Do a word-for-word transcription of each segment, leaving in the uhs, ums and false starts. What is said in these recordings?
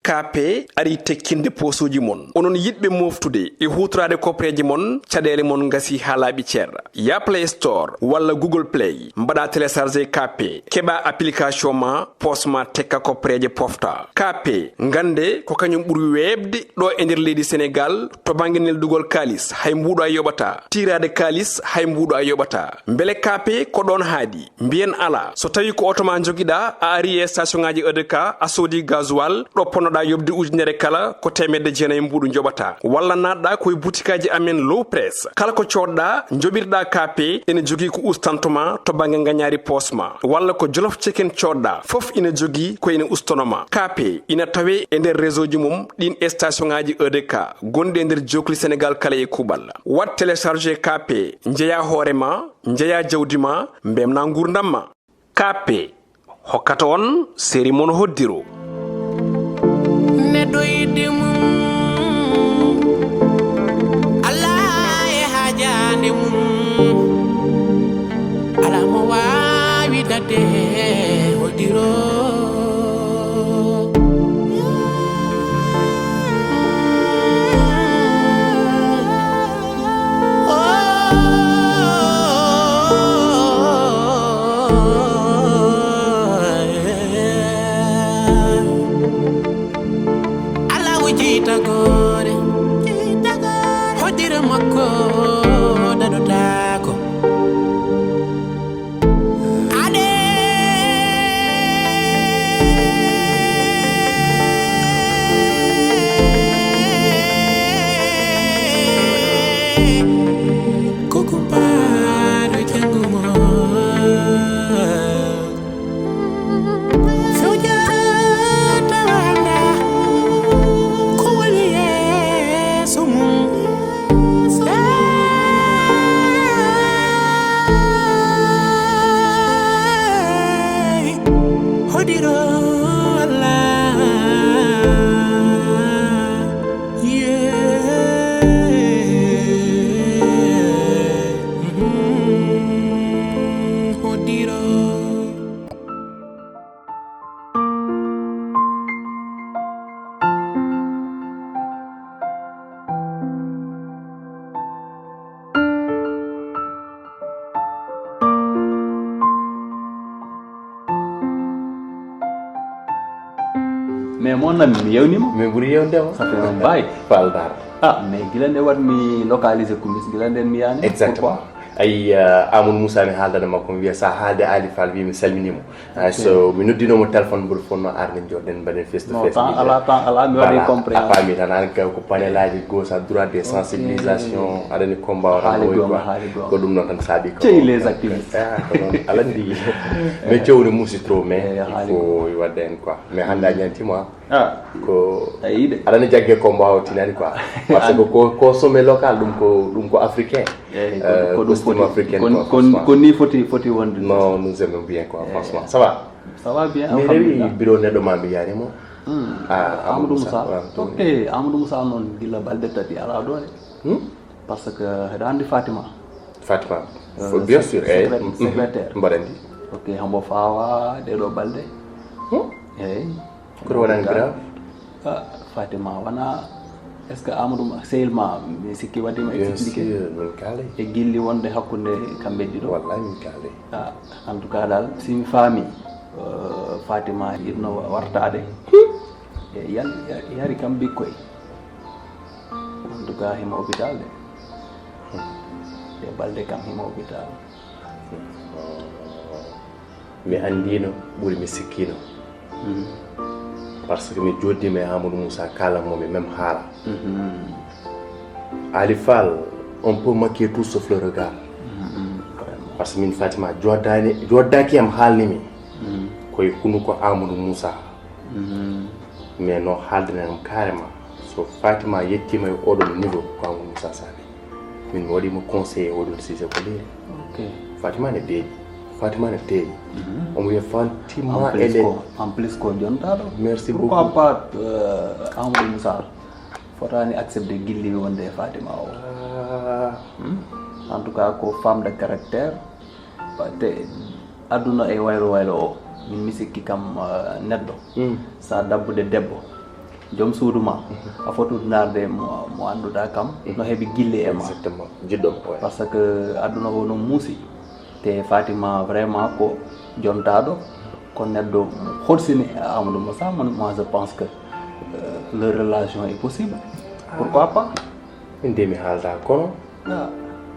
K P arii tekkinde poosuuji mon. Onon yiɗɓe mooftude e huutoraade kopreeje mon, caɗeele mon ngasii haa laaɓi cer. Yah Play Store walla Google Play, mbaɗaa télécharger K P, keɓaa application ma, poos ma tekka kopreeje pofta. K P, ngannde ko kañum ɓuri weeɓde ɗo e nder leydi Senegaal to bannge neldugol kaalis, hay mbuuɗo a yoɓataa. Tiiraade kaalis, hay mbuuɗo a yoɓataa. Mbele K P ko ɗoon haaɗi? Mbiyen alaa. So tawii ko oto ma njogiɗaa, a arii e station ŋaaji E D K, a soodii gasoil, ɗo ponnoɗaa yoɓde ujunere kala, ko teemedde jeenayi mbuuɗu njoɓataa. Walla naatɗaa ko e butikaaji amen Low Press. Kala ko coodɗaa, njoɓirɗaa K P, ene jogii ko ustanto ma to bannge ngañaari poos ma. Walla ko Jolof Chicken coodɗaa, fof ina jogii ko ene ustono ma. K P ina tawee e nder réseau ji mum ɗiin e station ŋaaji E D K gonɗi e nder jookli Senegaal kala e kuuɓal. Waɗ télécharger K P, njeyaa hoore ma, njeyaa jawdi ma, mbemnaa nguurndam ma. K P hokkata on seri mon hoddiro. Neɗɗo yiɗde mum, Allah e haajaande mum. Alaa mo waawi daɗde hoddiro. Alaa o jeytagoore, hoddiro makko daɗotaako. Ade koko paɗo janngo mo. Sujata wanga ko woni yeeso mum. Hey, hodiro Allah. Yeah. Mm-hmm. Hodiro. Mais mon ami, mi yewnima. Min ɓuri yewde mo. Ça fait un bail. Faldar. Ah, mais gila nde wat mi localisé kumis, gila nden mi yani. Exactement. Pourquoi? Ayi, uh, Amadou Moussa, mi haaldana makko, mi wiya sa haalde Ali Fall, wi mi salminimo. Ah, ok. So mi noddinomo téléphone, mboɗo fonno arde joɗɗen mbaɗen face to face. Non, temps ala, temps ala, mi waɗi compréhension. A faami tan, an ka ko panelaji gauche à droite des sensibilisations, aɗani combat o tan. Haali gonga, haali gonga. Ko ɗum noon tan saabi ko. Cey les activistes. Ah, ko noon, ala ndi. Mais cewni musi trop, mais il faut waɗde hen quoi. Mais hannde a ñantima. Ah. Ko aɗani jagge ko mbawa tinani quoi. Parce que ko, ko sommet local, ɗum ko, ɗum ko africain. Eyi, ko, euh, ko ɗum costume foti, africain ko, quoi, ko, franchement. Ko ni foti, foti wonde. Non, nous aimons bien quoi, franchement. Ça va? Ça va bien, mi rewi alhamdulillah. Bureau neɗɗo ma mi yani mo. Hmm. Ah, Amadou Moussa. Ok, Amadou Moussa noon gila balɗe tati ala ɗo de. Hmm? Parce que hiɗa andi Fatima. Fatima. Euh, bien sûr, eh. Secrétaire. Mbaɗa andi. Ok, hombo fawa ɗeɗo balɗe. Hmm? Eyi. Kono wonani grave? Ah, Fatima, wona, est-ce que Amadou ma, sehil ma, mi sikki wadde ma expliqué. Bien sûr, min kaalay. E gilli wonde hakkunde kamɓe ɗiɗo. Wallahi min kaalay. Ah, en tout cas dal, si mi faami, euh, Fatima yiɗno wartaade. E yan, ya-, yari kam ɓikkoy. En tout cas, himo hôpital de. E balɗe kam himo hôpital. Mi anndino, ɓuri mi sikkino. Mhm. Parce que mi joddima e Amadou Moussa, kalan mo mi même haala. Mhm. Ali Fall, on peut maquiller tout sauf le regard. Mhm. Vraiment. Parce que min Fatima joddani, joddaki am haalni mi. Mhm. Koye hunuko Amadou Moussa. Mhm. Mais no haaldana am carrément. So Fatima yettima e oɗon niveau, ko Amadou Moussa Sané. Min mi waɗimo conseiller oɗon sujet ko leydi. Ok. Fatima ne deeƴi. Fatima ne teeƴi. Mhm. Omo wiya Fatima. En plus ele ko, en plus ko jontaɗo. Merci beaucoup. Pourquoi pas, euh, Amadou Moussa fotani accepter gilli wonde e Fatima o? Ah. Hmm? En tout cas, ko femme de caractère. Te aduna e waylo waylo o, min mi sikki kam, euh, neɗɗo. Hmm. Sa dabbude debbo, Joom suudu ma, a foti huutoraade mo, mo annduɗaa kam, no heɓi gille e ma. Exactement. Jiɗɗo mo, ouais. Parce que aduna o no muusi. Te Fatima vraiment ko jontaaɗo, ko neɗɗo mo horsini Amadou Moussa. Moi, moi, je pense que, euh, leur relation est possible. Pourquoi pas? Min de mi haalda kono. Ah,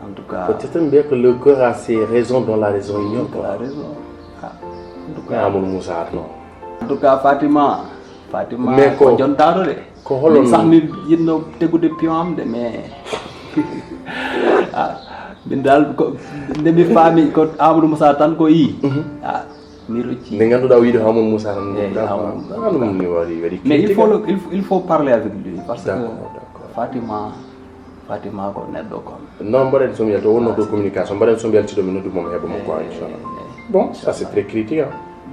en tout cas. Peut-être mbiya que le cœur a ses raisons dont la raison ignore, quoi. La raison. Ah, en tout cas. Amadou Moussa non. En tout cas, Fatima, Fatima, mais ko, ko jontaaɗo de. Ko holon? Min sax mi yiɗno tegude pion am de, mais ah, min dal ko nde mi faami ko Amadou Moussa tan ko yi. Mhm. Ah, mi rocci. Nde ngannduɗaa o yiɗi Amadou Moussa tan. Eh, Amadou Moussa. Ah, ɗum ni waɗi, waɗi mais il faut critique. Le, il, faut- il faut parler avec lui parce que D'accord, d'accord. Fatima, Fatima ko neɗɗo kon. Non, mbaɗen somi yalti, o wonno ko communication, mbaɗen somi yalti ɗo mi noddu mo mi heɓa mo quoi, inchallah. Bon, ça c'est très critique, hein.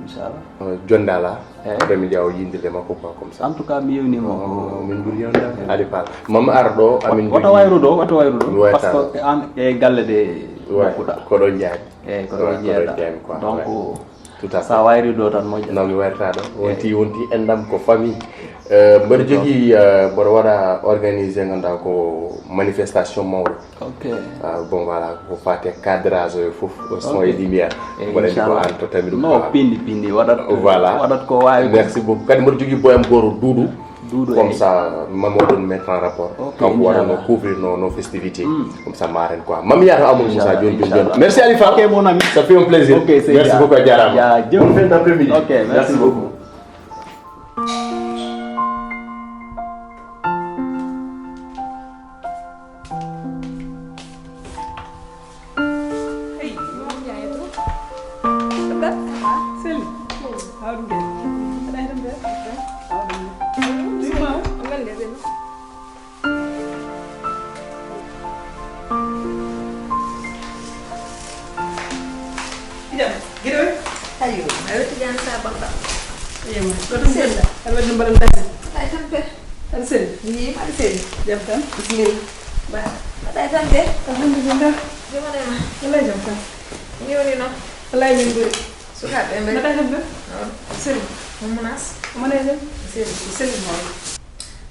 Inchallah. Euh, Jonde alaa. Eh. Après mi ƴeewa yindirde makko quoi, comme ça. En tout cas, mi yewnii mo. Oh, min mburi yonde. Eh. Ali Fall. Mami ar ɗo, amin wata wayru ɗo, wata wayru ɗo. Parce que an e galle de. Ouais, ko ɗo njaani. Eh, ko ɗo njeeɗa. Donc, tout à fait. Sa wayri ɗo tan moƴƴa. Non, mi wayrata ɗo. Wonti, wonti enɗam ko famille. Euh, mboɗo jogii, euh, mboɗo waɗa organisé ngannduɗaa ko manifestation mawɗo. Ok. Ah, bon, voilà, ko fate cadrage o e fof, o son e lumière. Eh, mboɗo anndi ko inchallah. An to tami ɗum no, ko an. Pindi, pindi, waɗat, voilà. Waɗat ko waawi ko. Merci beaucoup. Kadi mboɗo jogii boyam gooto, Doudou. Doudou, comme ça, mami o ɗon mettre en rapport. Ok, kanko waɗa no inchallah. Couvrir no, no festivité. Mm. Comme ça, maren quoi. Mami yaata Amadou Moussa, inchallah, joni, joni, joni. Inchallah. Merci, Ali Fall. Ok, mon ami. Ça fait un plaisir. Ok, c'est bien. Merci beaucoup, a jaaraama. Jaajëf. Bonne fin d'après-midi. Ok, merci beaucoup. Hey, Mom Ndiaye to. Abdou. Sel. How do you? Can I have them there? Sima. Ngal de ben. Jam. Giɗo. Ayo. Ayo, Tidiane sa bamba. Ayo, ma. Ɗo ɗum sella. Aɗa waɗi ɗum mbaɗa ndasi. Ay tan pe. Aɗa seli? Wi, aɗa seli. Jam tan? Bismillah. Ba, mbaɗa e tampere? Alhamdulillah. Jom woni e ma? Wallay jam tan. Ni woni noon? Wallay min ɓuri. Sukaaɓe ɓe mbaɗi? Mbaɗa e tampere? Noon. Seli. Mo Munas? Mbaɗa e jam? Seli. Seli noon.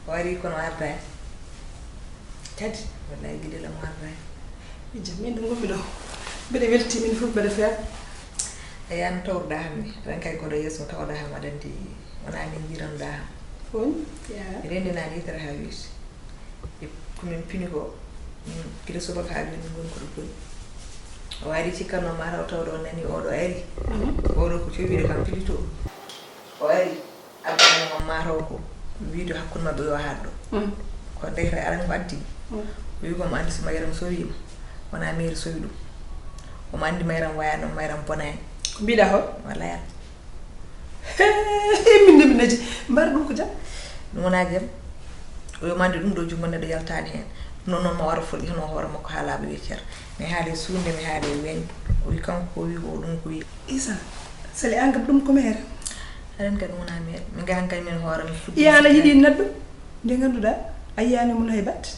O ari kono arda e. Kadi? Wallay giɗel am arda e. Mi jam, min ɗo ngonmi ɗo. Mbeɗa welti min fof mbeɗa feewa. A yaani tawruɗaa ham ni, aɗa anndi kay koɗo yeeso mo tawoɗaa ham, aɗa anndi wonaa min njiiranɗaa ham. Fof, ya. Mi renndinaani yitere haa weeti. E ko min pini ko, min gila subaka haa jooni min ngoni ko ɗo boni. O ari cikkanno ma taw tawde on nani oɗo ari. Mhm. Oɗo ko cowiiɗo kam pilito. O ari. Addanno on maaro ko wiide hakkunde maɓɓe yo haɗ ɗo. Mm. Ko ndeyre aran ko addi. Mm. O wi ko mo anndi so Mayram sowiima, wonaa Mayram sowi ɗum. Omo anndi Mayram wayano, Mayram bonani. Ko mbiɗa hol? Wallay. Min de mi naji. Mbar ɗum ko jam? Ɗum wonaa jam. O yo mande ɗum ɗo junngo neɗɗo yaltaani heen. Ɗum noon noon mo wara foti heen o hoore makko haa laaɓa wiya cer. Mi haali suunde, mi haali weñ. O wi kanko ko wi ko ɗum ko wi. Isa, sali an kam ɗum ko mere? Aɗa anndi kadi wonaa mere. Min kay hankadi min hoore min fuɗɗi. Iya, ana yiɗi neɗɗo nde ngannduɗaa a yiyaani mum haybat.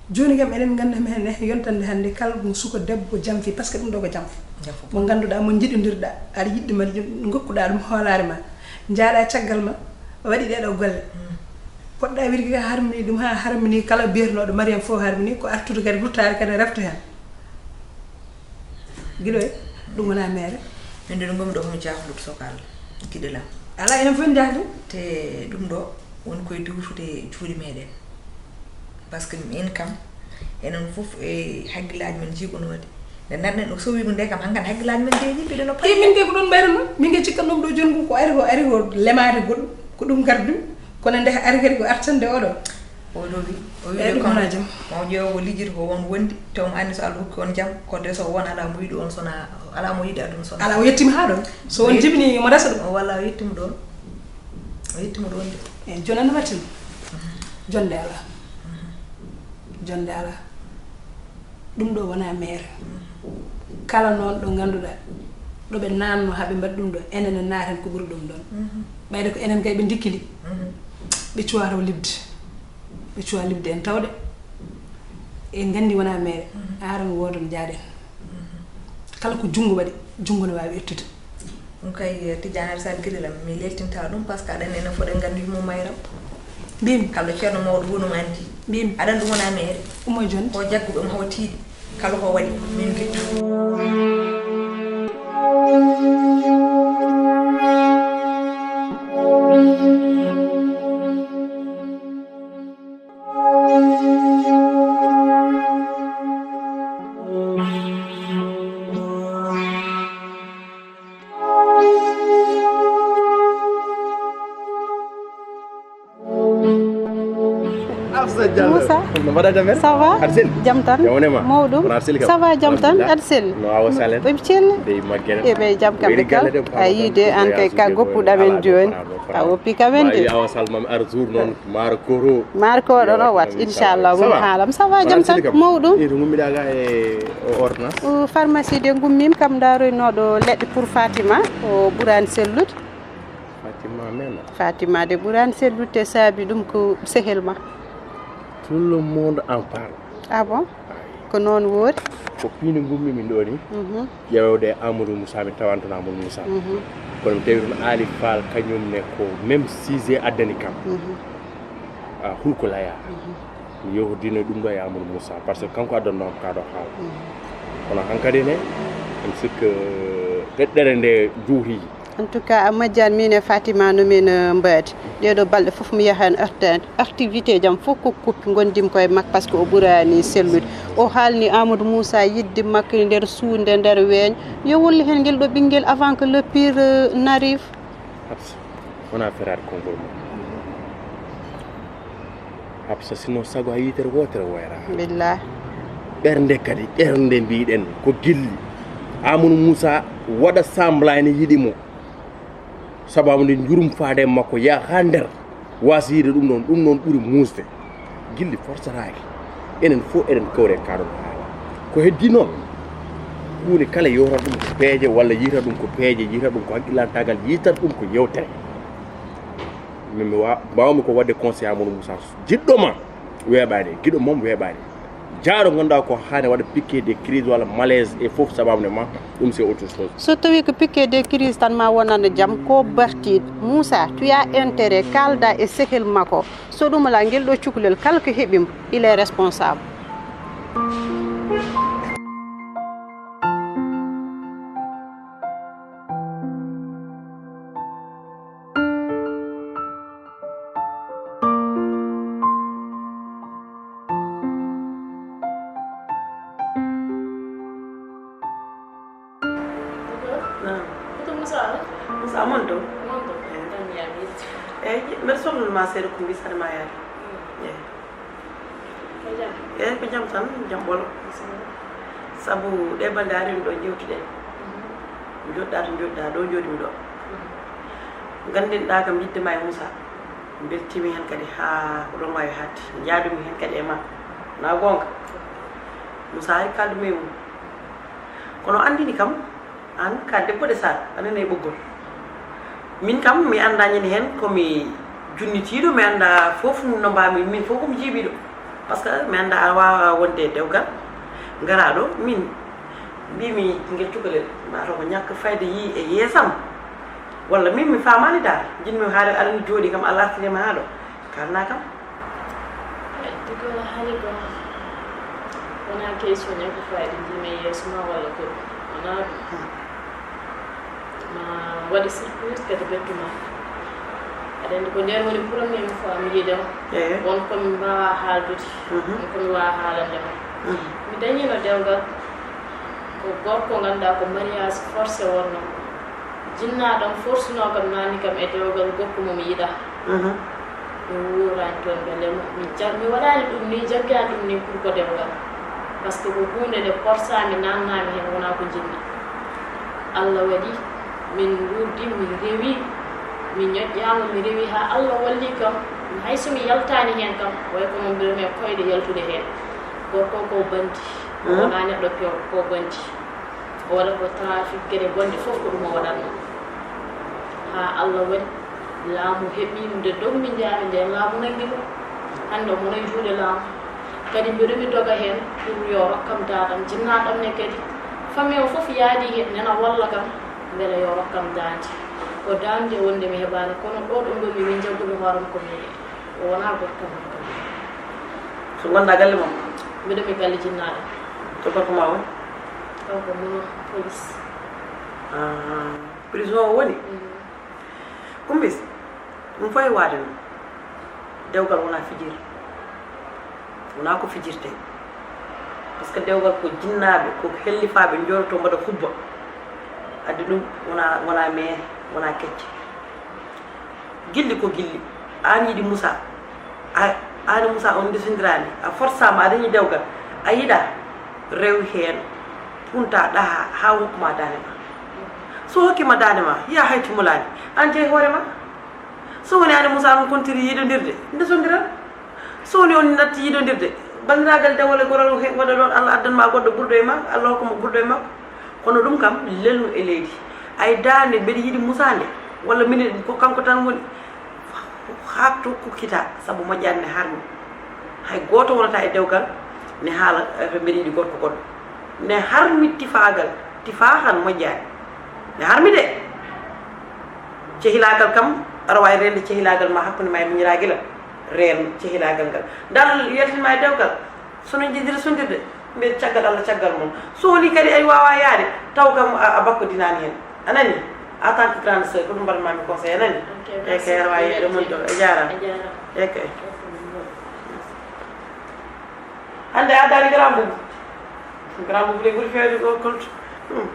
Jooni kam eɗen ngannda men ne yontande hannde kala mo suka debbo janfi, parce que ɗum ɗo ko janfa. Janfa. Mo ngannduɗaa mo njiɗondirɗaa, aɗa yiɗde ma, ngokkuɗaa ɗum hoolaare ma. Njaaɗa caggal ma, waɗi ɗeɗo golle. Mm. Poɗɗa wirki ka harmini ɗum haa harmini kala biyetnooɗo Mariam fof harmini ko artude kadi ruttaade kadi refta heen. Giɗo e ɗum wona mere. Min de ɗo ngonmi ɗo komi jahluɗo sokal giɗel am. Alaa enen fof en jahli. Te ɗum ɗo woni koye diwtude juuɗe meɗen. Parce que min kam enen fof e hakkillaaji men jiiɓanoɗi. Nde nanɗen o sowi ɗum nde kam hankan hakkillaaji men de yimɓe ɗe no payi. Min kay ko ɗon mbayruno min kay cikkannomi ɗo jooni ko ari ko ari ko lemaade goɗɗum ko ɗum gardu. Kono nde ari kadi ko artande oɗo. Oɗo wi o wi ɗum wona jam. Mo ƴeewa ko lijjita ko won wondi te omo anndi so Allah hokki on jam ko de so won alaa mo yiɗi on sona alaa mo yiɗi aduna sona. Alaa o yettima haa ɗon so on jibini mo resa ɗum. Walla o yettima ɗon o yettima ɗon de. E jonano watin. Jonde alaa. Jonde alaa. Ɗum ɗo wona mere. Kala noon ɗo ngannduɗaa ɗo ɓe naatno haa ɓe mbaɗi ɗum ɗo enen e naaten ko ɓuri ɗum ɗoon. Ɓayde ko enen kay ɓe ndikkili ɓe cuwaa taw liɓde. Ɓe cuwaa liɓde en tawde en nganndi wona mere. Aran wooton njaaɗen. Kala ko junngo waɗi junngo ne waawi ettude. Ɗum kay Tidiane Arsal Gilel am mi leltinta ɗum parce que aɗa anndi enen fof ɗen nganndi yumma Mayram. Mbimi. Kala ceerno mawɗo wonum anndi. Mbimi. Aɗa anndi ɗum wona meere. Ummo joni. Ko jagguɓe mo hawtiiɗi. Kala ko waɗi. Min kettu. Moussa. No mbaɗa affaire? Ça va? Arsel. Jam tan. Jam wonema. Mawɗum. Kono Arsel kam. Ça va, jam tan. Alhamdulillah. Arsel. No Awa Salen. Ɓe celli. Ɓe Maggere. E ɓe jam kam ɓe kala. A yiide an kay ka goppuɗo amen joni. A woppi kam en de. Awa Sal mam ar jour non. Maaro kooro. Maaro kooro no wat, inchallah, mum haalam. Ça va, jam tan, mawɗum. E to ngummiɗa ga e o ordonnance? O pharmacie de ngummim kam ndaroynooɗo leɗɗe pour Fatima, o ɓurani sellude. Fatima men. Fatima de ɓurani sellude, te saabi ɗum ko sehel ma. Tout le monde en parle. Ah bon? Ko noon woori? Ko piindi ngummi min ɗo ni. Mhm. Ƴeewde Amadou Moussa, mi tawantono Amadou Moussa. Mhm. Kono mi tawi toon Ali Fall, kañum ne ko même sujet addani kam. Mhm. A hulko laya. Mhm. Mi yewtidino ɗum ɗo e Amadou Moussa, parce que kanko addannoo kam kaa ɗo haala. Mhm. Kono hankadi ne, mi sikka ɗeɗɗere nde juuti. En tout cas, a majjani min e Fatima no min, eh, mbaadi. Ɗee ɗoo balɗe fof mi yahan artaani. Activité ji am fof ko kuppi, ngonndimi koye makko, parce que o ɓurani sellude. O haalni Amadou Moussa yiɗde makko e nder suude, nder weeñ. Yo wollu heen ngel ɗoo ɓinngel avant que le pire, euh, n'arrive. Habsa, wona feraade konngol ma. Habsa, sinno sago a yitere wootere woyra. Billahi. Ɓernde kadi, ɓernde mbiɗen ko gilli. Amadou Moussa waɗa semblant ene yiɗi mo. Sababu nde njurum faade e makko, yaa haa nder, waasi yiide ɗum ɗoon, ɗum ɗoon ɓuri muusde. Gilli forsataake. Enen fof eɗen kawri e kaa ɗoon haala. Ko heddii noon, huunde kala yewta ɗum ko peeje, walla yiyta ɗum ko peeje, yiyta ɗum ko hakkillantaagal, yiyta ɗum ko yewtere. Min mi wa-, mbaawmi ko waɗde conseil Amadou Moussa, jiɗɗo ma weeɓaani, giɗo mum weeɓaani. Jaaɗo ngannduɗaa ko haani waɗa piqué de crise walla malaise e fof sababu nde ma, ɗum c'est autre chose. So tawii ko piqué de crise tan ma wonano jam, ko bartiiɗo. Moussa, tu as intérêt kaalda e sehil makko. So ɗum alaa, ngel ɗo cukalel kala ko heɓi mo, il est responsable. Naam. Koto Moussa on? Moussa mon to? Mon to. Eh. Tan mi yamiri. Eyi, mbeɗa sohluno ma seeɗa ko mbisata ma yaade. Mm. Eyi. Ko jam? Eyi, ko jam tan, jam ɓolo. Bisimilla. Sabu ɗe balɗe ari ɗo jewtuɗen. Mhm. Joɗɗa to joɗɗa, ɗo joɗimi ɗo. Mhm. Gandinɗa kam yidde ma e Moussa. Beltimi hen kadi haa ko ɗon wawi hatti. Jaadumi hen kadi e ma. Na gonga? Moussa ari kaldumi e mum. Kono andini kam, an ka debbo de sar, a nana e ɓoggol. Min kam, mi anda ñande hen ko mi junnitiiɗo, mi anda fof no mbami, min fof ko mi jiibiiɗo. Parce que mi anda a wawa wonde e dewgal, ngara ɗo, min mbimi ngel cukalel, mataw ko ñakka fayda yi e yeesam. Walla min mi famani dal, jinmi haade aɗa ni jooɗi kam, a lartinima haa ɗo. Kalna kam. Eyi, tigi o haali ko wonaa question ñakka fayda njiimi e yeeso ma walla ko wonaa ɗum. Hmm. Ma waɗi surprise kadi bettu ma. Aɗa anndi ko ndeen woni première fois mi yiide ma. Eyi. Won ko mi mbaawa haaldude. Mhm. Won ko mi waawa haalande ma. Mhm. Mi dañiino dewgal ko gorko ngannduɗaa ko mariage forcé wonno. Jinnaaɗo am forsuno kam, naatni kam e dewgal gorko mo mi yiɗaa. Mhm. Mi wuuraani toon, mbele mo, mi ja-, mi waɗaani ɗum ni, jaggaani ɗum ni pour ko dewgal. Parce que ko huunde nde porsaami, naatnaami heen, wonaa ko njiɗmi. Allah waɗi, min nguurdi, mi rewi, mi ñoƴƴaama, mi rewi haa Allah walli kam. Hay so mi yaltaani heen kam, way kono mbiɗo mi e koyɗe yaltude heen. Gorko ko bandi, mhm, wonaa neɗɗo pewɗo, ko bandi. O waɗa ko trafic, geɗe bonɗe fof ko ɗum o waɗatno. Haa Allah waɗi laamu heɓi mo, nde dogmi njaami nde laamu nangi mo. Hannde omo e juuɗe laamu. Kadi mbiɗo mi doga heen pour yo rokkam daandam. Jinnaaɗo am ne kadi, famille o fof yaadi heen, nena walla kam, mbele yo rokkam daande. Ko daande wonde mi heɓaani, kono ɗo ɗo ngonmi min jaggumi hooram ko mi O wonaa gorko am tan. So ngonɗaa galle mon? Mbiɗo mi galle jinnaaɗo. To gorko ma o? Kanko mono police. Ah, prison o woni? Mm. Kumbis, ɗum fof e waade noon. Dewgal wonaa fijir. Wonaa ko fijirtee. Par ce que dewgal ko jinnaaɓe, ko hellifaaɓe njooɗotoo mbaɗa hubba. Addi ɗum wonaa, wonaa meere, wonaa kecce. Gilli ko gilli. Aan yiɗi Moussa. A, aan e Moussa on ndesondiraani. A forsaama, a dañi dewgal. A yiɗaa, rew heen. Punta ɗaha haa o hokku ma daande ma. So o hokki ma daande ma, yaa hay timolaani. Aan jeyi hoore ma. So woni aan e Moussa on kontiri yiɗondirde, ndesondiral. So woni on natti yiɗondirde, banndiraagal dewal e goral o he-, waɗa ɗoon, Allah addan ma goɗɗo ɓurɗo e ma, Allah hokka mo ɓurɗo e makko. Kono ɗum kam, lelnu e leydi. Ay daande, mbeɗa yiɗi Moussa nde, walla minen ko kanko tan woni, haa to kukkita, sabu moƴƴaani ne harmi. Hay gooto wonata e dewgal ne haala, eh, mbeɗa yiɗi gorko goɗɗo. Ne harmi tifaagal, tifaa han moƴƴaani. Ne harmi de. Cehilaagal kam, aɗa waawi reende cehilaagal ma hakkunde ma e miñiraagal, reen cehilaagal ngal. Dal yaltin ma e dewgal, so no njiɗiri sondirde, mbiyen caggal Allah caggal mum. So woni kadi ay waawa yaade, taw kam a, a bakkodinaani heen. A nani? En tant que grande sœur, ko ɗum mbaɗ mami conseil, a nani? Ok, merci. Eke aɗa waawi yeɗde mon ɗo, a jaaraama. A jaaraama. Eke. Hannde a addaani grand boubou. Grand boubou de ɓuri feewde ɗo kolto. Hmm.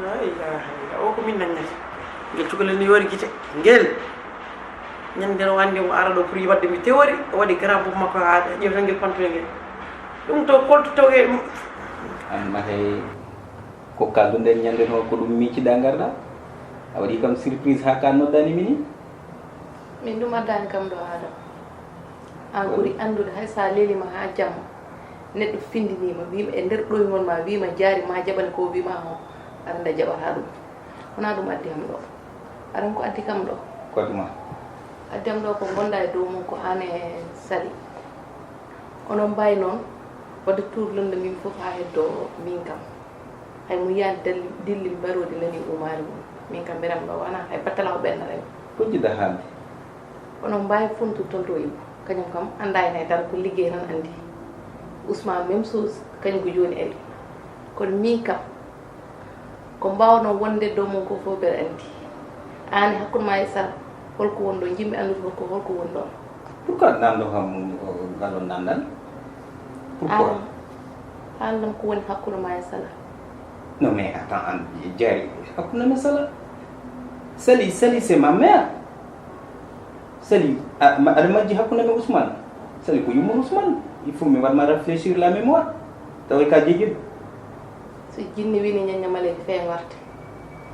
La ilaha illa, o ko min nangata. Ngel cukalel ni yoori gite. Ngel. Ñande no wande mo ara ɗo pour waɗde mi théorie, o waɗi grand boubou makko haa ƴeew tan ngel pantoyel ngel. Ɗum to kolto tawge. An matay ko kalduɗen ñande no ko ɗum miccida ngarɗa. A waɗi kam surprise haa ka noddani mi ni. Min ɗum addani kam ɗo Adama. An ɓuri anndude hay so a lelima haa jamma. Neɗɗo findinima, wima e nder ɗoyngol ma, wima jaari ma jaɓani ko wima o, aɗa nda jaɓata ɗum. Wona ɗum addi kam ɗo. Aran ko addi kam ɗo. Ko addi ma? Addi am ɗo ko gonda e dow mum ko an e Sali. Onon mbawi noon wadde tour london min fof ha heddo min kam. Hay mo yiyaani dalli, dilli mbaroodi nani umaari mum. Min kam mbiram ɗo wona hay battala o ɓennata mi. Ko jiɗɗa haalde? Kono mbaawi funtu toon to Ibou. Kañum kam annda heen hay dara, ko liggey tan anndi. Ousmane même chose, kañum ko jooni ari. Kono min kam, ko mbaawno wonde dow mum ko fof mbeɗa anndi. Aan e hakkunde ma e Sal, holko woni ɗo? Njiɗmi anndude ko holko woni ɗon. Pourquoi nanndo kam ngal on nanndal? Pourquoi? Aan, aan ɗum ko woni hakkunde ma e Sala? Non, mais attends, an, Diary, hakkunde ma e Sala. Sali, Sali, c'est ma mère. Sali, a, ma, aɗa majji hakkunde ma e Ousmane. Sali ko yummum Ousmane. Il faut mi waɗ ma réfléchir la mémoire. Tawa ka jeejiɗo. So jinni wini ñañña maleeji fee ngorte.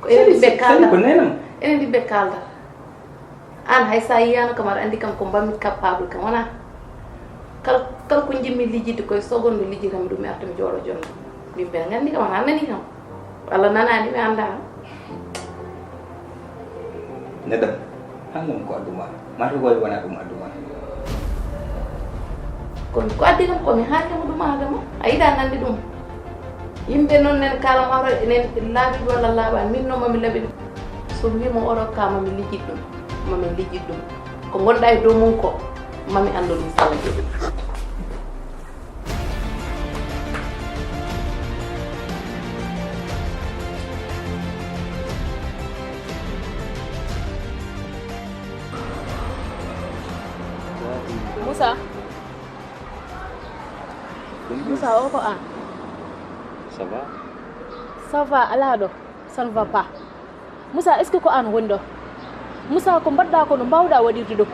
Ko enen ɗiɓɓe kaalda. Sali ko nenam. Enen ɗiɓɓe kaalda. Aan hay so a yiyaano kam, aɗa anndi kam ko mbaɗmi capable kam, wonaa? Kal-, kala ko njiɗmi lijjitde, ko e seconde lijjitam ɗum, mi arta mi jooɗo jonde. Min mbeɗa nganndi kam, wonaa nani kam. Walla nanaani, mi anndaa kam. Nedam, hannde ko addu ma. Mata ko wonaa ɗum addu ma. Kono ko addi kam ko mi haali mo ɗum Adama. A yiɗa nande ɗum. Yimɓe noon nen kala mawɗo enen laaɓi walla laaɓa, min noon mami laɓi ɗum. So wiimo oɗo ka mami lijjit ɗum, mami lijjit ɗum. Ko ngonɗa e dow mum ko, mami anndo ɗum Sala Diop. Moussa. Moussa, o ko an? Ça va? Ça va, alaa ɗo. Ça ne va pas. Moussa, est-ce que ko an woni ɗo? Moussa, ko mbaɗɗa ko no mbawɗa waɗirde ɗum?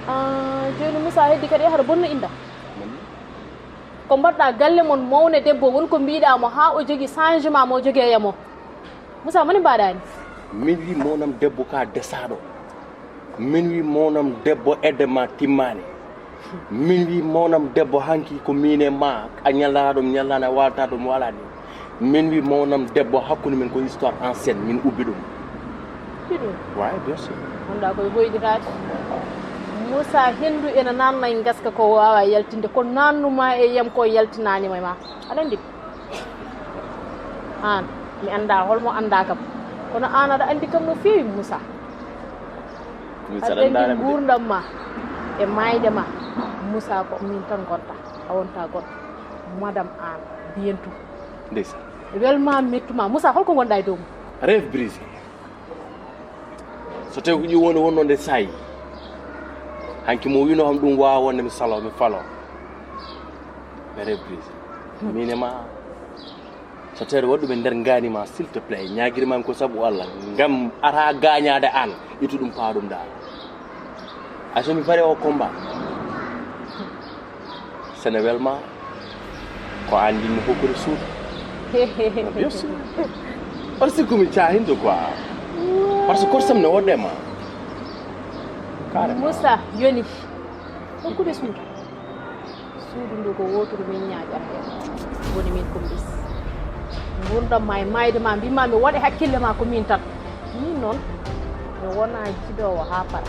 Ah, jooni Moussa heddi kadi hara bonno inda. Ko mbaɗɗa galle mon mawne debbo won ko mbiɗa mo haa o jogi changement mo jogeya mo. Moussa, moni mbaɗani? Min wi monam debbo ka desaɗo. Min wi monam debbo edde ma timmani. Min wi monam debbo hanki ko min e ma, a ñallata ɗum, ñallani, a walata ɗum, walani. Min wi monam debbo hakkunde min ko histoire ancienne, min ubbi ɗum. Ubbi ɗum? Ouais, bien sûr. Wonda koye hoyɗiraade. Moussa, henndu ena nanna e ngaska ko wawa yaltinde, ko nannuma e yam ko yaltinanima e ma. Aɗa anndi? Aan, mi annda holmo annda kam. Kono aan aɗa anndi kam no feewi, Moussa. Min saɗan daara mi de. Nguurndam ma e maayde ma, Moussa, ko min tan ngonta, a wonta goɗɗo. Madame Anne, bientôt. Ndeysaan. Welma mettuma. Moussa, holko ngonɗa e dow mum? Rêve brisé. So tawi ko ƴiwonde wonno nde sayi. Hanki mo wino kam ɗum wawa wonde mi salo, mi falo. Mais rêve brisé. Min e ma. So tawi waɗ ɗum e nder ngani ma, s'il te plaît, ñaagiri ma ko sabu Allah. Ngam ata gañaade an, ittu ɗum paa ɗum dal. Ay so mi pare o combat. Sene welma ko an jinmi hokkude suudu. Bien sûr. Parce que komi caahindo quoi. Parce que korsam ne wodde ma. Carrément. Moussa, yoni. Hokkude suudu. Suudu ndu ko woturu min ñaaƴata heen. Woni min Kumbis. Nguurndam ma e maayde ma, mbima mi waɗe hakkille ma ko min tan. Min noon, mi wona jiɗoowo haa para.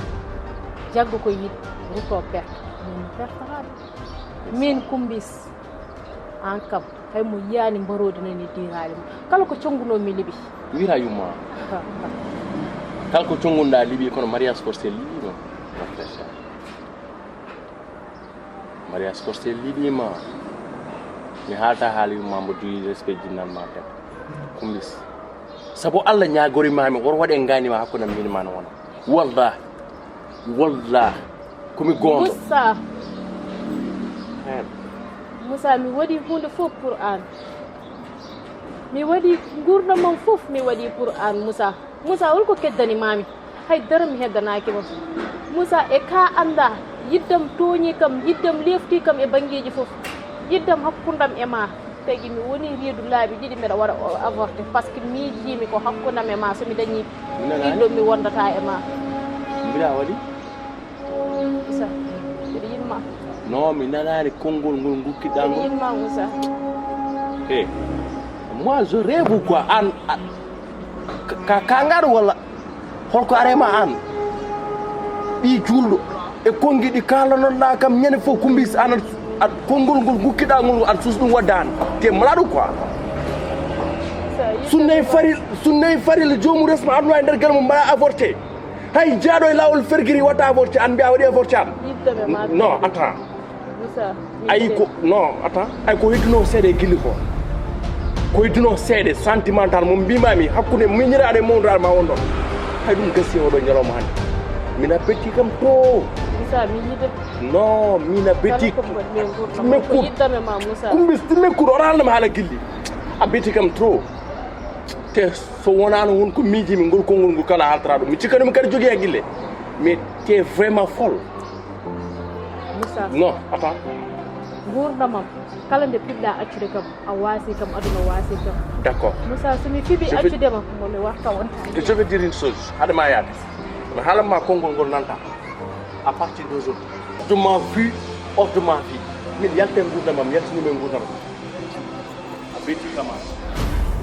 Jaggo ko yiɗi, rutto perto. Min mi pertataa de. Min Kumbis. Aan kam, hay mo yiyaani mbaroodi nani diiraali ma. Kala ko conngunoo mi liɓi. Wira yumma. Kala ko conngunɗaa liɓi kono mariage forcé liɓi noon. Mariage forcé liɓi ma. Mi haalta haala yumma mbo duyi respect jinnal ma debbo. Kumbis. Sabu Allah ñaagori ma mi wor waɗe ngani ma hakkunde min ma no wona. Wallahi. Wallahi. Ko mi goondo. Moussa. Hen. Moussa, mi waɗi huunde fof pour an. Mi waɗi nguurndam am fof, mi waɗi pour an, Moussa. Moussa, holko keddani mami? Hay dara mi heddanaaki ma. Moussa, e ka annda, yiddam tooñi kam, yiddam lefti kam e banngeeji fof. Yiddam hakkundam e ma. Tagi mi woni reedu laabi ɗiɗi mbeɗa waɗa o avorté, parce que miijiimi ko hakkundam e ma, so mi dañi ɓiɗɗo mi wondata e ma. Mbiɗa waɗi? Moussa, mbiɗa yiɗma. Non, mi nanaani konngol ngol ngukkiɗaa ngol. Mbiɗa yiɗma, Moussa. He. Moi, je rêve quoi. An, an, ka, ka ngar walla? Holko arema an? Ɓi juulɗo. E konngi ɗi kaalanoɗaa kam ñande fof Kumbis, an, an, konngol ngol ngukkiɗaa ngol, an sus ɗum wadda an. Te malade quoi. Sunnay faril, sunnay faril joomu resma aduna e nder galle mum mbaɗa avorté. Hay jaaɗo e laawol fergiri watta avorté, an mbiya waɗi avorté an. Yiddam e ma. Non, attends. Moussa, mi ayi ko, non, attends. Ayi ko hedduno seeɗa e gilli ko. Ko hedduno seeɗa sentimental mo mbimami hakkunde miñiraaɗo e mawdal ma won ɗon. Hay ɗum gasi e oɗo ñalawma hannde. Mina betti kam to. Moussa, mi yiɗe. Non, mina betti. Kala ko mbaɗmi e nguurndam, ko yiddam e ma, Moussa. Kumbis, timme kuɗo, oɗa haalnam haala gilli. A betti kam trop. Te so wonaano won ko miijimi ngol konngol ngol kala haaltata ɗum. Mi cikkanumi kadi jogii hakkille. Mais t'es vraiment folle. Moussa. Non, attends. Nguurndam am, kala nde piɗɗa accude kam, a waasi kam, aduna waasi kam. D'accord. Moussa, so mi fiɓi accude ma, mo mi warta wonta. Je vais dire une chose, haɗa ma yaade. Mi haalan ma konngol ngol nanta. À partir d'aujourd'hui, de ma vue, hors de ma vie. Min yalta e nguurndam am, yaltinima e nguurndam am. A betti kama.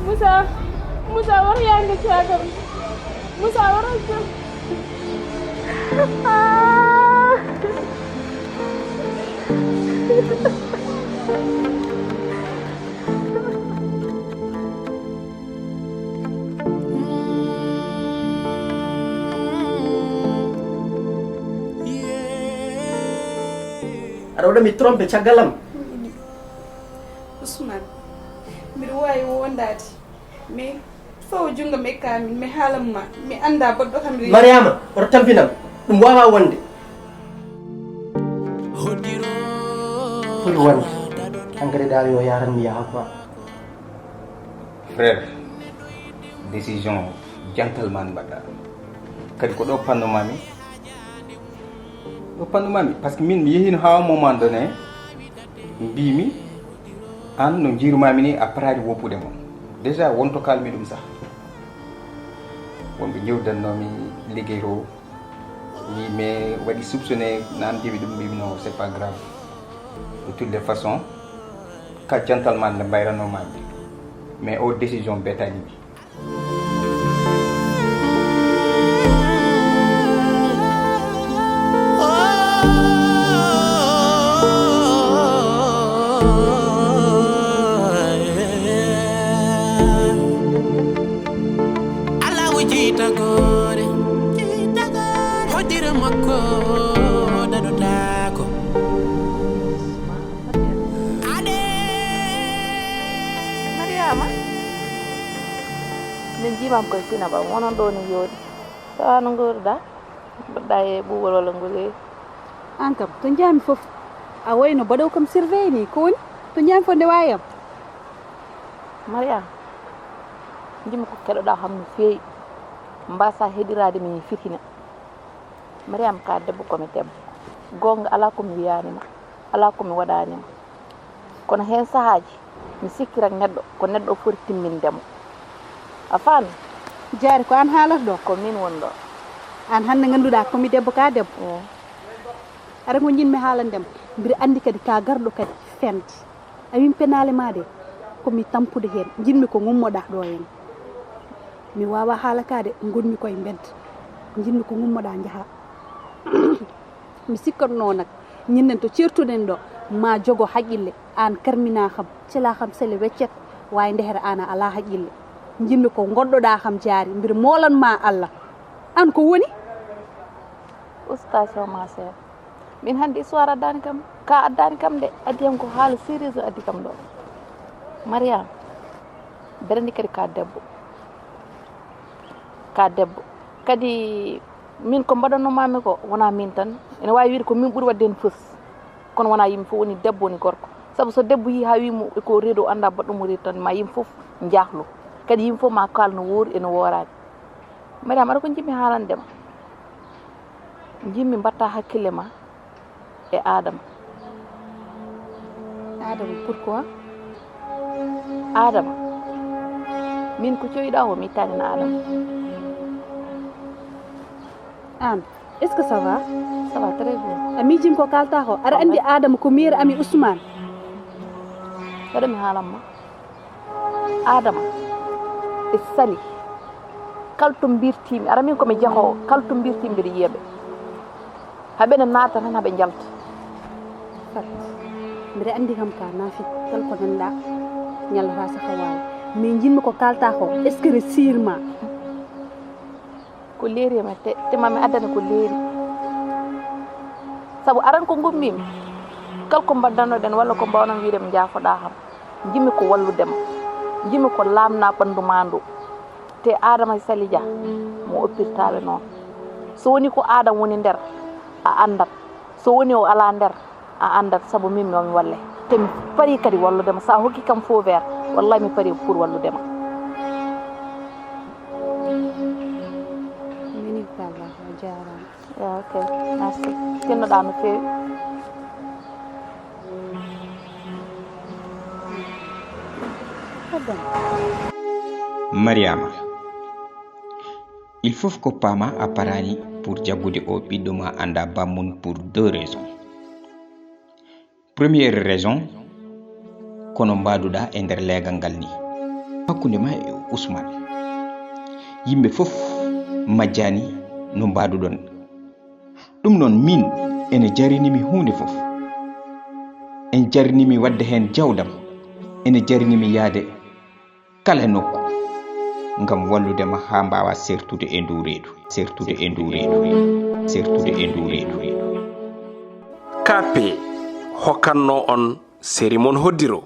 Moussa, Moussa, war yaango cagam. Moussa, war a jam. Aɗa waɗa mi trompe caggal am. Ousmane, mbiɗa waawi wondaade, mais fof junngo mi ekka min, mi haalan ma, mi annda baɗɗo kam reedu. Mariama, oto tampinam, ɗum waawaa wonde. Foti wonde, hankadi dal yo yaaran mi yaha quoi. Frère, décision gentleman mbaɗɗa. Kadi ko ɗo panno mami. Ɗo panno mami, parce que min mi yehino ha un moment donné, mbimi, an no jirumami ni a paraji woppude mo. Déjà wonto kalmi ɗum sax. Wonɓe jewdannomi liggey to, mi me waɗi soupçonné, nan mbimi ɗum, mbimi non, c'est pas grave. De toutes les façons, ka gentleman nde mbayranno mami. Mais o décision betani mi. Allahu jiitagore, jiitagore. Hoddira Imam koye Sina Ba, wonon ɗo ni jooɗi. Tawa no nguurda? Mbaɗɗa e ɓuuɓol walla nguleeri? Aan kam, to njahmi fof, a wayno mbaɗow kam surveille ni. Ko woni? To njahmi fof nde wawi am. Mariam, jimmi ko keɗoɗa kam no feewi. Mbasa heɗiraade mi fitina. Mariam, ka debbo, ko mi debbo. Goonga, alaa ko mi wiyaani ma, alaa ko mi waɗaani ma. Kono heen sahaaji, mi sikkirat neɗɗo, ko neɗɗo o foti timminde mo. A faami? Jaari, ko aan haalata ɗo? Ko miin woni ɗo. Aan hannde ngannduɗaa ko mi debbo, ka debbo. Eey. Aɗa ko njiɗmi haalande ma, mbiɗa anndi kadi ka garɗo kadi fende. A wii mi penaale ma de, ko mi tampude heen. Njiɗmi ko ngummoɗaa ɗo heen. Mi waawaa haala ka de, ngonmi koye mbedda. Njiɗmi ko ngummoɗaa njahaa. Mi sikkatnoo nak, ñinnen to ceertuɗen ɗo, ma jogo haqqille, aan karminaa kam, celaa kam sele weccet, waawi ndehre aan a alaa haqqille. Njiɗmi ko ngoɗɗoɗaa kam Jaari, mbiɗa moolan ma Alla. Aan ko woni? Ustaas o ma seeɗa. Min hannde histoire addaani kam, ka addaani kam de, addi kam ko haala sérieuse addi kam ɗo. Mariam, berandi kadi ka debbo. Ka debbo. Kadi min ko mbaɗannomaami ko, wonaa min tan. Ene waawi wiyde ko min ɓuri waɗde heen fus. Kono wonaa yimɓe fof woni debbo, woni gorko. Sabu so debbo yii haa wii mo ko reedu o anndaa baɗɗo mo reedu tan, ma yimɓe fof njahlu. Kadi yimɓe fof ma kaal no woori, ene wooraani. Mariam, aɗa ko njiɗmi haalande ma. Njiɗmi mbaɗta hakkille ma e Adama. Adama, pourquoi? Adama, min ko cowiɗa o, mi ittani na Adama. An, est-ce que ça va? Ça va très bien. A miijim ko kalta ko? Aɗa andi Adama ko meilleur ami Ousmane. Waɗa mi haalan ma. Adama e Sali, kala to mbirtimi, ara min ko mi jahoowo, kala to mbirtimi mbiɗa yiya ɓe. Haɓe ne naata tan, haɓe njalta. Fat, mbiɗa anndi kam ka naafi, kala ko nanɗa, ñallata saka waawi. Mais njiɗmi ko kalta ko, est-ce que resirma? Ko leeri e ma te, te ma mi addane ko leeri. Sabu aran ko ngummimi, kala ko mbaddanoɗen walla ko mbawnon wiide mi jaafoɗa kam. Njiɗmi ko wallude ma. Njiɗmi ko laamna ɓanndu ma ndu. Te Adama e Sali Dia, mo oppirtaɓe noon. So woni ko Adama woni nder, a anndat. So woni o alaa nder, a anndat, sabu min mi walle. Te mi pari kadi wallude ma. Sa hokki kam feu vert, wallahi mi pari pour wallude ma. Mini papa, o jaaraama. Ya, ok. Merci. Tinnoɗa no feewi. Mariama, il faut ko paama a parani pour jaggude o ɓiɗɗo ma annda bammum pour deux raisons. Première raison, kono mbaduɗa e nder leegal ngal ni. Hakkunde ma e Ousmane. Yimɓe fof majjani no mbaduɗon. Ɗum noon min ene jarini mi huunde fof. En jarini mi waɗde heen jawdam. Ene jarini mi yahde kala nokku ngam wallude ma haa mbaawa sertude e ndu reedu, sertude e ndu reedu, sertude e ndu reedu. K P hokkanno on seri mon hoddiro.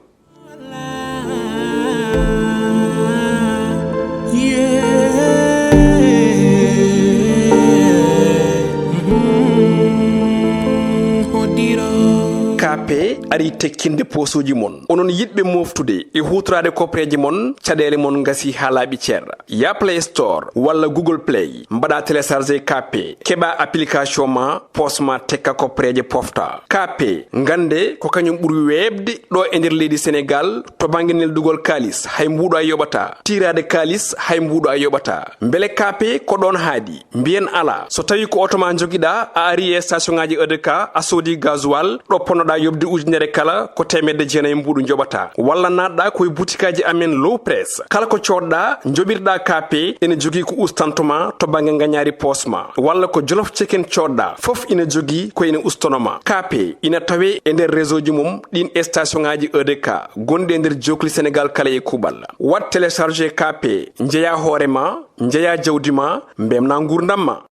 K P ari tekkinde poosuuji mon. Onon yiɗɓe moftude e huutoraade koppareeje mon, caɗeele mon ngasi haa laaɓi cer. Ya Play Store walla Google Play, mbaɗa télécharger K P, keɓa application ma, poos ma tekka koppareeje pofta. K P, ngannde ko kañum ɓuri weeɓde ɗo e nder leydi Senegaal to bannge neldugol kaalis, hay mbuuɗo a yoɓata. Tiiraade kaalis, hay mbuuɗo a yoɓata. Mbele K P ko ɗoon haaɗi? Mbiyen alaa. So tawii ko oto ma njogiɗaa, a ari e station ŋaaji E D K, a soodi gasoil, ɗo ponnoɗaa yoɓde ujunere kala, ko teemedde jeenayi mbuuɗu njoɓataa. Walla naatɗaa ko e butikaaji amen Low Press. Kala ko coodɗaa, njoɓirɗaa K P, ene jogii ko ustanto ma to bannge ngañaari poos ma. Walla ko Jolof Chicken coodɗaa, fof ina jogii ko ina ustono ma. K P ina tawee e nder réseau ji mum ɗiin station ŋaaji E D K, gonɗi e nder jookli Senegaal kala e kuuɓal. Waɗ télécharger K P, njeyaa hoore ma, njeyaa jawdi ma, mbemnaa nguurndam ma.